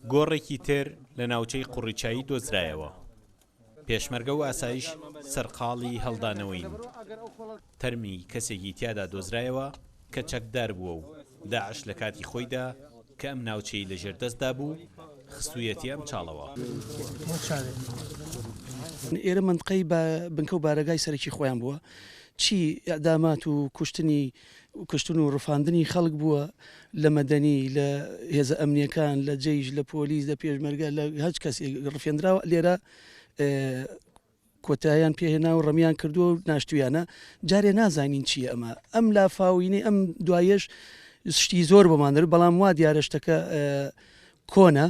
گۆڕێکی تر لە ناوچەی قوڕیچایی دۆزرایەوە. پێشمەرگە و ئاسایش سەرقاڵی هەڵدانەوەین. تەرمی کەسێکی تیادا دۆزرایەوە کە چەکدار بووە و داعش لە کاتی خۆیدا کە ئەم ناوچەی لەژێر دەستدا بوو، خستوویەتی ئەم چاڵەوە. ئێرە مەنتقەی بنکە و بارەگای سەرەکی خۆیان بووە، چی ئیعدامات و کوشتنی کوشتن و ڕفاندنی خەڵک بووە لە مەدەنی، لە هێزە ئەمنیەکان، لە جەیش، لە پۆلیس، لە پێشمەرگە، لە هەچ کەسێک ڕفێندراوە لێرە کۆتایان پێهێنا و ڕەمیان کردووە و ناشتویانە، جارێ نازانین چییە ئەمە، ئەم لافاوینەی ئەم دوایەش شتی زۆر بۆمان دەر، بەڵام وا دیارە شتەکە کۆنە،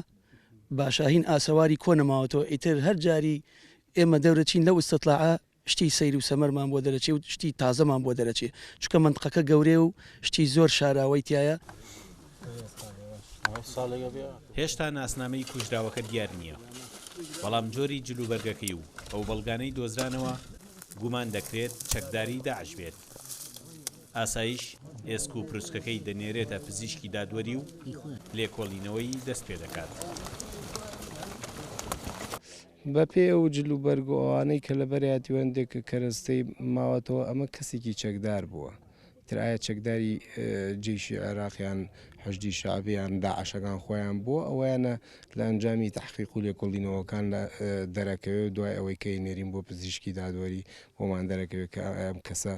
باشاهین ئاسەواری کۆنە ماوەتەوە، ئیتر هەر جاری ئێمە دەورەچین لەو ئیستطلاعە شتی سەیر و سەمەرمان بۆ دەرەچێ و شتی تازەمان بۆ دەرەچێ، چونکە مەنتقەکە گەورەیە و شتی زۆر شاراوەی تیایە. هێشتا ناسنامەی کوژراوەکە دیار نییە، بەڵام جۆری جلوبەرگەکەی و ئەو بەڵگانەی دۆزرانەوە گومان دەکرێت چەکداری داعش بێت. ئاسایش ئێسک و پروسکەکەی دەنێرێتە پزیشکی دادوەری و لێکۆڵینەوەی دەستپێدەکات. بەپێی ئەو جل و بەرگ و ئەوانەی کە لەبەریەتی و هەندێک کەرەستەی ماوەتەوە ئەمە کەسێکی چەکدار بووە. تر ئایا چەکداری جەیشی عێراق یان حەشدی شەعبی یان داعشەکان خۆیان بووە ئەوەیانە لە ئەنجامی تەحقیق و لێکۆڵینەوەکان لە دەرەکەوێ و دوای ئەوەی کە ئەینێرین بۆ پزیشکی دادوەری بۆمان دەرەکەوێت کە ئایا ئەم کەسە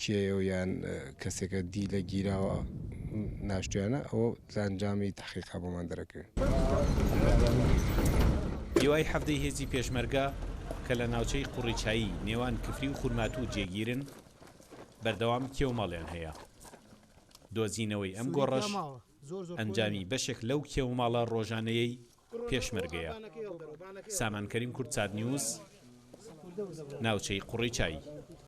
کێیە و یان کەسێکە دیلە گیراوە ناشتویانە ئەوە لە ئەنجامی تەحقیقا بۆمان دەرەکەوێت. لیوای حەڤدەی هێزی پێشمەرگە کە لە ناوچەی قوڕیچایی نێوان کفری و خورماتوو جێگیرن، بەردەوام کێوماڵیان هەیە. دۆزینەوەی ئەم گۆڕەش ئەنجامی بەشێک لەو کێوماڵە ڕۆژانەیەی پێشمەرگەیە. سامان کەریم کوردسات نیوز، ناوچەی قوڕیچایی.